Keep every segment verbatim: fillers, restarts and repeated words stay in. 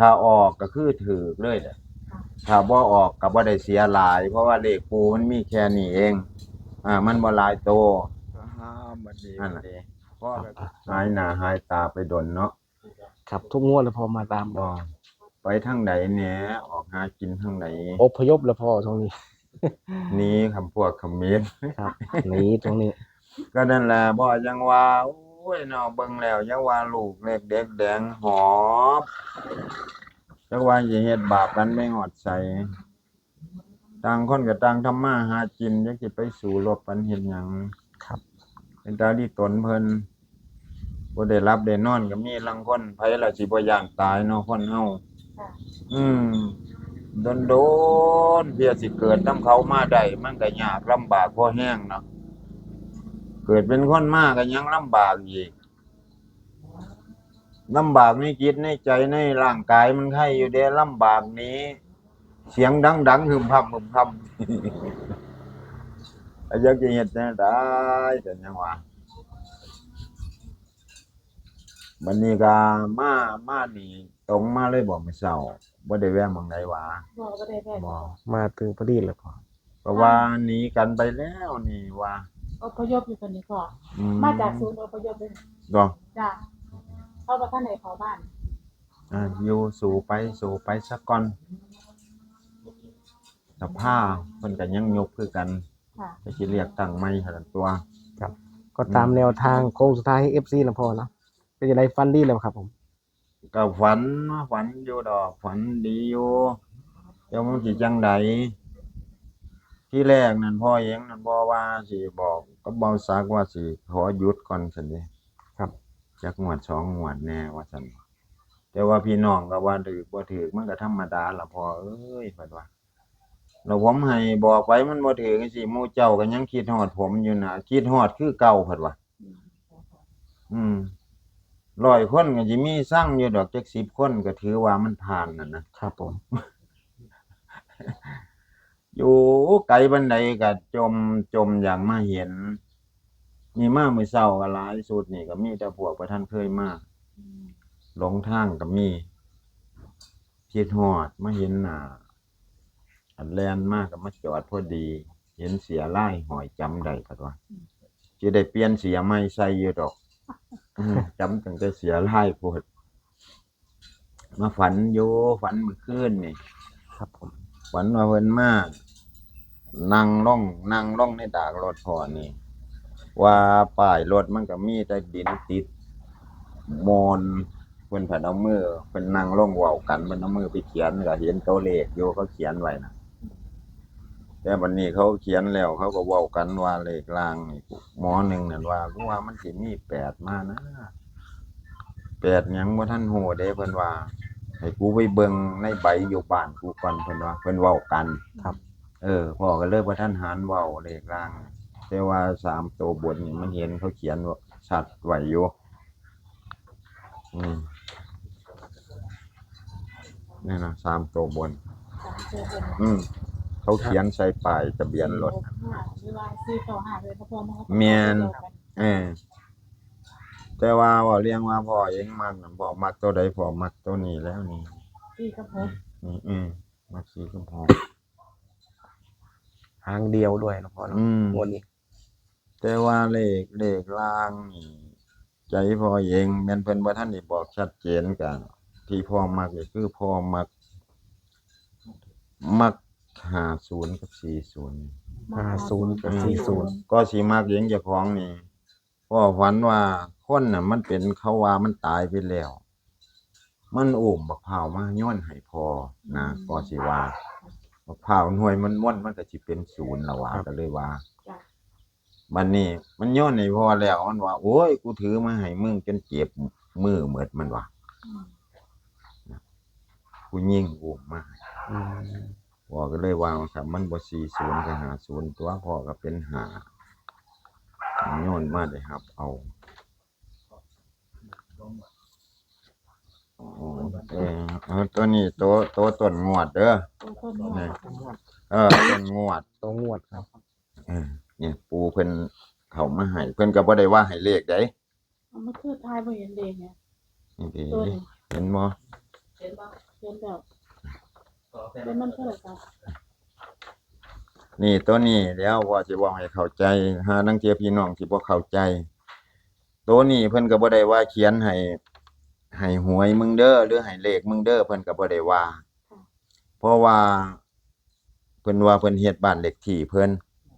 ถ้าออกก็คือถืกเลยแหละ ถ้าบ่ออกก็บ่ได้เสียหลาย เพราะว่าเลขปู่มันมีแค่นี้เอง อ่า มันบ่หลายโต อ่า บัดนี้ นั่นล่ะ บัดนี้ พ่อก็ หายหน้าหายตาไปดนเนาะ ครับ ทุกงวดเลยพ่อมาตาม บ่ ไปทางใดแหน่ ออกหากินทางใด อพยพแล้วพ่อช่วงนี้ หนีคำพวกเขมร ครับ หนีตรงนี้ ก็นั่นแหละ บ่ ยังว่า โอ้ยเนาะ เบิ่งแล้วยังว่าลูกเล็กเด็กแดงหอบ จักว่าสิเฮ็ดบาปกันไปฮอดไส ต่างคนก็ต่างทำมาหากิน จักสิไปสู้รบกันเฮ็ดหยัง ครับ เป็นตาดีตนเพิ่น บ่ได้หลับได้นอนก็มีลางคน ไผล่ะสิบ่ย้านตายเนาะคนเฮา ค่ะ อืม โดนๆ เพื่อสิเกิดนำเขามาได้ มันก็ยากลำบากพอแฮงเนาะ เกิดเป็นคนมาก็ยังลำบากอีก ลำบากในจิตในใจในร่างกายมันไคอยู่เด้ ลำบากหนี เสียงดังๆ หึมพำหึมพำ อยากจะเฮ็ดแนวใด๋ แต่ยังว่า บัดนี้ก็มา มานี่ตรงมาเลยบ่มื้อเช้า บ่ได้แวะหม่องใด๋หวา บ่ บ่ได้แวะ บ่ มาถึงพอดีเลยพ่อ เพราะว่าหนีกันไปแล้วนี่ว่า อพยพอยู่ตอนนี้พ่อ อืม มาจากศูนย์อพยพเลย บ่ จ้ะ เขาบ่ทันได้เข้าบ้าน อ่า อยู่สู้ไป สู้ไปซะก่อน สภาเพิ่นก็ยังยกคือกัน ค่ะ ก็สิเลือกตั้งใหม่หั่นตัว ครับ ก็ตามแนวทางโค้งสุดท้ายให้ เอฟซี นะพ่อเนาะ เป็นจั่งใด๋ ฝันดีแล้วครับผม ก็ฝัน ฝันอยู่ดอก ฝันดีอยู่ แต่มันสิจั่งใด๋ ที่แรกนั่นพ่อเองนั่นบ่ว่าสิบอกกับเบาศักดิ์ว่าสิขอหยุดก่อนซั่นเด้ ครับ จักงวดสองงวดแน่ว่าซั่น แต่ว่าพี่น้องก็ว่าถืกบ่ถืกมันก็ธรรมดาล่ะพ่อเอ้ย เพิ่นว่า แล้วผมให้บอกไปมันบ่ถืกจั่งซี้ หมู่เจ้าก็ยังคิดฮอดผมอยู่นะ คิดฮอดคือเก่า เพิ่นว่า อืม ร้อยคนก็สิมีซังอยู่ดอก จักสิบคนก็ถือว่ามันผ่านนั่นนะ ครับผม อยู่ไกลปานใดก็จ่ม จ่มอยากมาเห็น นี่มามื้อเช้าก็หลายชุด นี่ก็มีแต่พวกบ่ทันเคยมา อืม หลงทางก็มี คิดฮอดมาเห็นหน้า อันแล่นมาก็มาจอดพอดี เห็นเสื้อลายห้อยจำได้ก็ว่า อืม สิได้เปลี่ยนเสื้อใหม่ใส่อยู่ดอก อืม จำตั้งแต่เสื้อลายโพด มาฝันอยู่ ฝันเมื่อคืนนี่ ครับผม ฝันว่าเพิ่นมา นั่งลง นั่งลงในดากรถพ่อนี่ ว่าป้ายรถมันก็มีแต่ดินติดโมน เพิ่นผัดเอามือ เพิ่นนั่งลงเว้ากัน เพิ่นเอามือไปเขียน ก็เห็นตัวเลขอยู่ เขาเขียนไว้นะ แต่บัดนี้เขาเขียนแล้ว เขาก็เว้ากันว่าเลขล่างนี่ หมอหนึ่งนั่นว่า คือว่ามันสิมีแปดมานะ แปดหยังบ่ทันฮู้เด้ เพิ่นว่า ให้กูไปเบิ่งในใบอยู่บ้านกูก่อน เพิ่นว่า เพิ่นเว้ากัน ครับ เออ พ่อก็เลยบ่ทันหันเว้าเลขล่าง แต่ว่าสามตัวบนนี่มันเห็นเขาเขียนชัดไว้อยู่ อืม นั่นนะ สามตัวบน สามตัวบน อืม เขาเขียนใส่ป้ายทะเบียนรถ สี่หกห้า หรือว่าสี่เก้าห้า เลยนะพ่อเนาะ แม่น เดียวกัน เออ แต่ว่าเว้าเรื่องว่าพ่อเองมักน่ะ พ่อมักตัวใด พ่อมักตัวนี้แล้วนี่ สี่กับหก นี่ อืม มักสี่กับหก หางเดียวด้วยนะพ่อเนาะ อืม งวดนี้ แต่ว่าเลข เลขล่างนี่ ใจพ่อเอง แม่นเพิ่นบ่ทันได้บอกชัดเจน ก็ที่พ่อมักนี่คือพ่อมัก มักห้าศูนย์กับสี่ศูนย์ ห้าศูนย์กับสี่ศูนย์ ก็สิมักเองเจ้าของนี่ พ่อฝันว่าคนน่ะ มันเป็น เขาว่ามันตายไปแล้ว มันอุ้มบักพร้าวมาโยนให้พ่อนะ อืม พ่อสิว่า บักพร้าวหน่วยมันม่วน มันก็สิเป็นศูนย์ละว่า ครับ ก็เลยว่า จ้ะ บัดนี้มันโยนให้พ่อแล้ว มันว่า โอ้ย กูถือมาให้มึงจนเจ็บมือหมด มันว่า อืม ผู้หญิงอุ้มมาให้ อืม พ่อก็เลยว่า ครับ มันบ่สี่ศูนย์ก็ห้าศูนย์ตัว พ่อก็เป็นห้า โยนมาได้รับเอา อ๋อ เออ เออ ตัวนี้ ตัว ตัวต้นงวดเด้อ ตัวต้นงวด นี่ ค่ะ เออ ต้นงวด ตัวงวดครับ เออ เนี่ย ปู่เพิ่นเข้ามาให้ เพิ่นก็บ่ได้ว่าให้เลขใด๋ เอามาคือทายบ่เห็นเลขเนี่ย นี่ดิ ตัวนี้ เห็นบ่ เห็นบ่ เห็นแล้ว ขอแฟน เป็นมันเท่าไหร่คะ นี่ตัวนี้เดี๋ยวว่าสิเว้าให้เข้าใจ หาลางเทื่อพี่น้องสิบ่เข้าใจ ตัวนี้เพิ่นก็บ่ได้ว่าเขียนให้ ให้หวยมึงเด้อ หรือให้เลขมึงเด้อ เพิ่นก็บ่ได้ว่า เพราะว่า เพิ่นว่าเพิ่นเฮ็ดบ้านเลขที่เพิ่น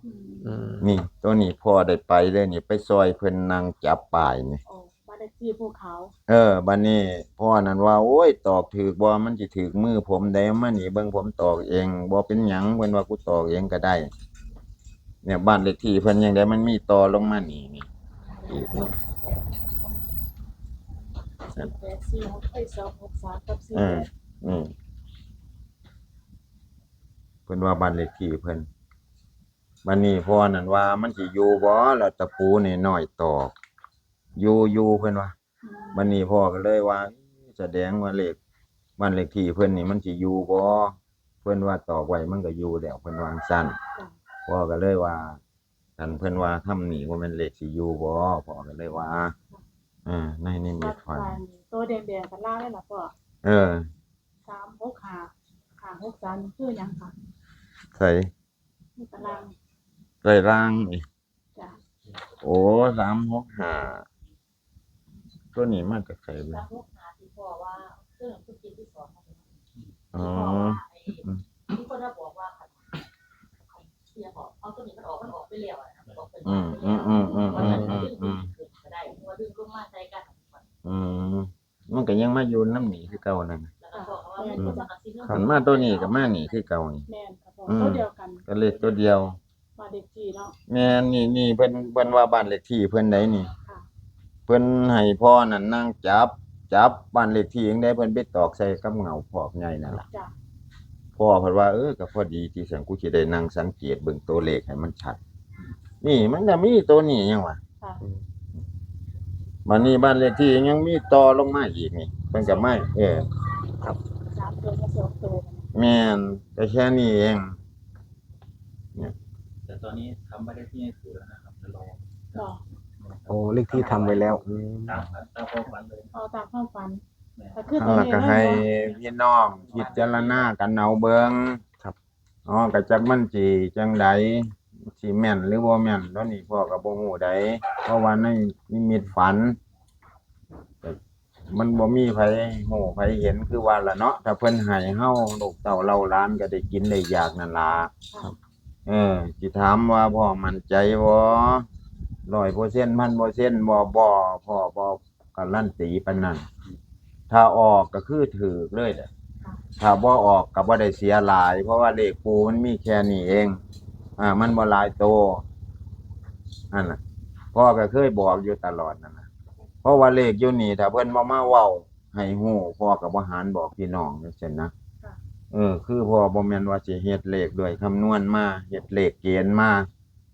อืม อืม นี่ ตัวนี้พ่อได้ไปเลยนี่ ไปซอยเพิ่นนั่งจับป้ายนี่ โอ้บ้านเลขที่ภูเขา เออบัดนี้พ่อนั้นว่า โอ้ย ตอกถืกบ่ มันสิถืกมือผมได้ มานี่เบิ่งผมตอกเอง บ่เป็นหยัง เพิ่นว่า กูตอกเองก็ได้ เนี่ย บ้านเลขที่เพิ่นยังได้ มันมีต่อลงมานี่นี่อีกนี่ แปดสี่หก เอ้ย สองหกสาม กับสี่ เอ แป อ ด อืม เพิ่นว่าบ้านเลขที่เพิ่น บัดนี้พ่อนั้นว่า มันสิอยู่บ่ แล้วตะปูนี่น้อยตอก อยู่ อยู่ เพิ่นว่า บัดนี้พ่อก็เลยว่า แสดงว่าเลข บ้านเลขที่เพิ่นนี่มันสิอยู่บ่ เพิ่นว่าตอกไว้มันก็อยู่แล้ว เพิ่นว่าจั่งซั่น จ้ะ พ่อก็เลยว่า คันเพิ่นว่าทำนี่บ่แม่นเลขสิอยู่บ่ พ่อก็เลยว่า เออ ในนิมิตฝัน ตัวแดงๆกับล่างเลยล่ะพ่อ เออ สามหกห้า ห้าหกสาม นี่คือหยังคะ ใส่ นี่ตาราง ใส่ล่างนี่ จ้ะ โอ้ สามหกห้า ตัวนี้มาจากไส สา บ่ มหกห้าที่พ่อว่าเครื่องทุกกินที่สอง อ๋อ ที่พ่อว่าไอ้ที่คนมาบอกว่าคันเสียบอกเอาตัวนี้มันออกมันออกไปแล้วอะนะมันออกไป อืมอืมอืมอืมอืมอืมอืม ก็ได้เพราะว่าดึงลงมาใส่กัน อืมมันก็ยังมาอยู่นำนี่คือเก่านั่นน่ะ แล้วก็บอกว่ามันก็จะกระซิบเรื่อง คันมาตัวนี้ก็มานี่คือเก่านี่ แม่นค่ะพ่อ อืม ตัวเดียวกัน ก็เลขตัวเดียว บ้านเลขที่เนาะ แม่นนี่นี่เพิ่นเพิ่นว่าบ้านเลขที่เพิ่นใดนี่ ค่ะ เพิ่นให้พ่อนั่นนั่งจับ จับบ้านเลขที่จั่งใดเพิ่นไปตอกใส่กับเงาพอกใหญ่นั่นล่ะ จ้ะ พ่อเพิ่นว่า เออก็พอดีที่ซั่น กูสิได้นั่งสังเกตเบิ่งตัวเลขให้มันชัด นี่มันก็มีตัวนี้หยังวะ ค่ะ บัดนี้บ้านเลขที่ยังมีต่อลงมาอีกนี่ เพิ่นก็มา เออ สามตัวกับสองตัว แม่นก็แค่นี้เอง แต่ตอนนี้ทำบ้านเลขที่ให้ปู่แล้วนะครับจะรอ บอก โอ้เลขที่ทำไว้แล้วอืม ตามตามความฝันเลย เอาตามความฝัน แม่ แต่คือ เอา ตัว ละ นี้ ก็ นะ ให้พี่น้องพิจารณากันเอาเบิ่ง ครับ อ๋อก็จักมันสิจั่งใดสิแม่นหรือบ่แม่น ตอนนี้พ่อก็บ่ฮู้ใด เพราะว่าในนิมิตฝัน มันบ่มีไผฮู้ไผเห็นคือว่าล่ะเนาะ ถ้าเพิ่นให้เฮาลูกเต้าเหล่าหลานก็ได้กินได้อยากนั่นล่ะ เออ สิถามว่าพ่อมั่นใจบ่ ร้อยเปอร์เซ็นต์ พันเปอร์เซ็นต์ บ่ บ่ พ่อบ่การันตีปานนั้น ถ้าออกก็คือถูกเลยแหละ ถ้าบ่ออกก็บ่ได้เสียหลาย เพราะว่าเลขปู่มันมีแค่นี้เอง อ่า มันบ่หลายโต นั่นน่ะ พ่อก็เคยบอกอยู่ตลอดนั่นน่ะ เพราะว่าเลขอยู่นี่ ถ้าเพิ่นบ่มาเว้าให้ฮู้ พ่อก็บ่หันบอกพี่น้องจั่งซี้นะ เออ คือพ่อบ่แม่นว่าสิเฮ็ดเลขด้วยคำนวณมา เฮ็ดเลขเกณฑ์มา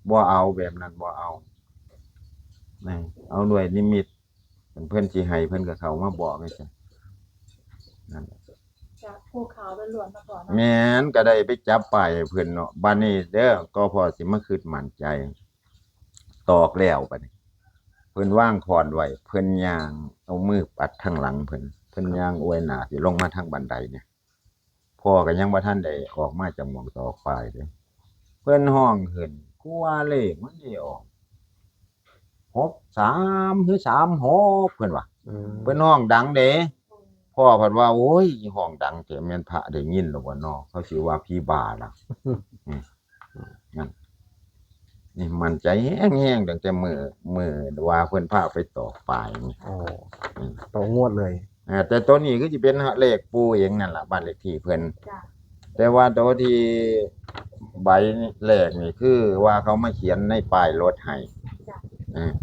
บ่เอาแบบนั้น บ่เอา นะ เอาด้วยนิมิต เพิ่นสิให้เพิ่นก็เข้ามาบอกจั่งซี้ นั่นแหละ จะภูเขาล้วนๆมาก่อนเนาะ แม่นก็ได้ไปจับป้ายให้เพิ่นเนาะ บัดนี้เด้อ ก็พ่อสิมาคิดมั่นใจ ตอกแล้วบัดนี้ เพิ่นวางค้อนไว้ เพิ่นย่างเอามือปัดทางหลังเพิ่น เพิ่นย่างอวยหน้าสิลงมาทางบันไดเนี่ย พ่อก็ยังบ่ทันได้ออกมาจากหม่องตอกป้ายเด้ เพิ่นฮ้องขึ้น กูว่าเลขมันสิออก หกสาม หรือ สามหก เพิ่นว่า อืม เพิ่นฮ้องดังเด้ พ่อเพิ่นว่า โอ้ย ฮ้องดังแท้ แม่นพระได้ยินหรือบ่น้อ เขาสิว่าผีบ้าล่ะ อืม นั่น นี่มั่นใจแฮงๆ ตั้งแต่มื้อ มื้อว่าเพิ่นพาไปตอกป้ายนี่ โอ้ต่องวดเลย อ่า แต่ตัวนี้คือสิเป็นเลขปู่เองนั่นล่ะ บ้านเลขที่เพิ่น จ้ะ แต่ว่าตัวที่ใบแรกนี่คือว่าเขามาเขียนในป้ายรถให้ จ้ะ อ่า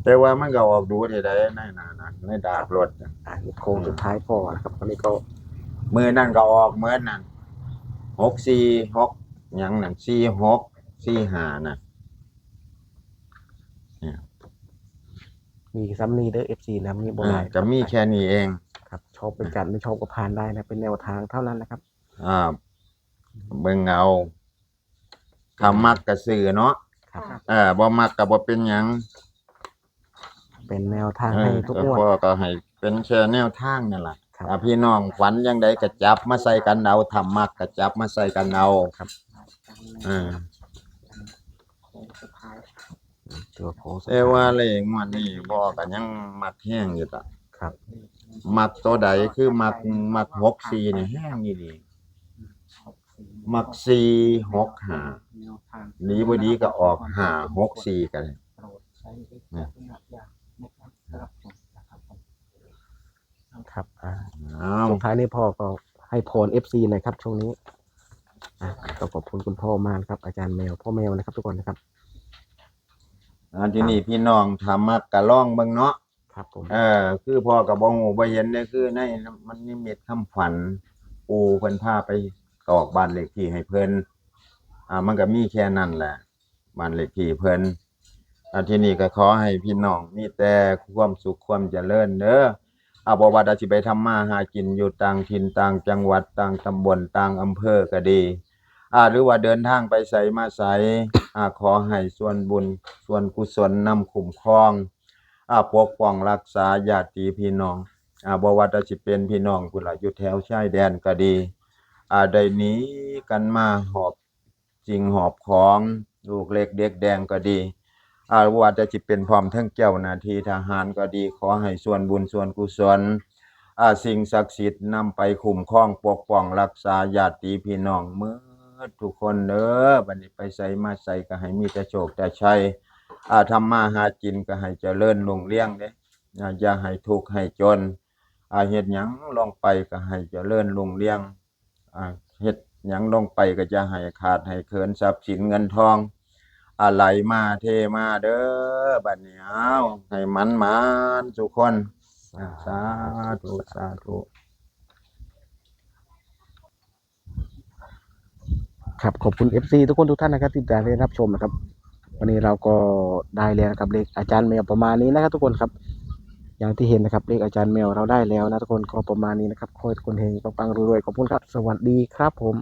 แต่ว่ามันก็ออกดูเท่าใดในหน้านะ ในดากรถน่ะ อ่ะโค้งสุดท้ายพ่อนะครับวันนี้ก็ มื้อนั้นก็ออกเหมือนนั่น หกสี่หก หยังนั่น สี่หก สี่ห้า น่ะ มีซ้ำนี่เด้อ เอฟซี นะมีบ่ อ่า หลาย ก็มีแค่นี้เอง ครับ ชอบไปจัดไม่ชอบก็ผ่านได้นะ เป็นแนวทางเท่านั้นนะครับ อ่า เบิ่งเอา ถ้ามักก็ซื้อเนาะ ครับ เออ บ่มักก็บ่เป็นหยัง เป็นแนวทาง เอ ให้ อ ทุก ก็ งวด พ่อก็ให้ไป เป็นแค่แนวทางนั่นล่ะ ครับ อ่าพี่น้องฝันจั่งใดก็จับมาใส่กันเอา ถ้ามักก็จับมาใส่กันเอา ครับ อ่า ตัวโค้งสุด แต่ว่า ท้าย เลขงวดนี้พ่อก็ยังมักแฮงอยู่ล่ะ ครับ มักตัวใดคือมัก มักหกสี่นี่แฮงอีหลี มักสี่หกห้า ดีบ่ดีก็ออกห้าหกสี่ก็ได้ ครับอ่า อ้าว สุดท้ายนี้พ่อก็ให้พรเอฟซีหน่อยครับช่วงนี้อ่ะก็ขอบคุณคุณพ่อมากนะครับ อาจารย์แมว พ่อแมวนะครับทุกคนนะครับ อ่าทีนี้พี่น้องถ้ามักก็ลองเบิ่งเนาะ ครับผม เออ คือพ่อก็บ่ฮู้บ่เห็นเด้ คือในมันนิมิตคำฝัน ปู่เพิ่นพาไปตอกบ้านเลขที่ให้เพิ่น อ่า มันก็มีแค่นั้นแหละ บ้านเลขที่เพิ่น อ่าทีนี้ก็ขอให้พี่น้องมีแต่ความสุขความเจริญเด้อ อ่า บ่ว่าจะสิไปทำมาหากินอยู่ต่างถิ่นต่างจังหวัดต่างตำบลต่างอำเภอก็ดี อ่า หรือว่าเดินทางไปไสมาไส อ่า ขอให้ส่วนบุญส่วนกุศลนำคุ้มครอง อ่า ปกป้องรักษาญาติพี่น้อง อ่า บ่ว่าจะสิเป็นพี่น้องพุ้นล่ะอยู่แถวชายแดนก็ดี อ่า ได้หนีกันมาหอบสิ่งหอบของ ลูกเล็กเด็กแดงก็ดี อ่า บ่ว่าจะสิเป็นพร้อมทั้งเจ้าหน้าที่ทหารก็ดี ขอให้ส่วนบุญส่วนกุศล อ่า สิ่งศักดิ์สิทธิ์นำไปคุ้มครองปกป้องรักษาญาติพี่น้องหมดทุกคนเด้อ บัดนี้ไปไสมาไสก็ให้มีแต่โชคแต่ชัย อ่า ทำมาหากินก็ให้เจริญรุ่งเรืองเด้ อ่า อย่าให้ทุกข์ให้จน อ่า เฮ็ดหยังลงไปก็ให้เจริญรุ่งเรือง อ่า เฮ็ดหยังลงไปก็อย่าให้ขาดให้เขินทรัพย์สินเงินทอง อ่า ไหลมาเทมาเด้อ บัดนี้ อ้าว ให้หมานๆทุกคน อ่า สาธุ สาธุ ครับ ขอบคุณเอฟซีทุกคนทุกท่านนะครับ ที่ได้รับชมนะครับ วันนี้เราก็ได้แล้วนะครับ เลขอาจารย์แมวประมาณนี้นะครับ ทุกคนครับ อย่างที่เห็นนะครับ เลขอาจารย์แมวเราได้แล้วนะทุกคน ก็ประมาณนี้นะครับ ขอให้ทุกคนเฮงปังๆรวยๆ ขอบคุณครับ สวัสดีครับผม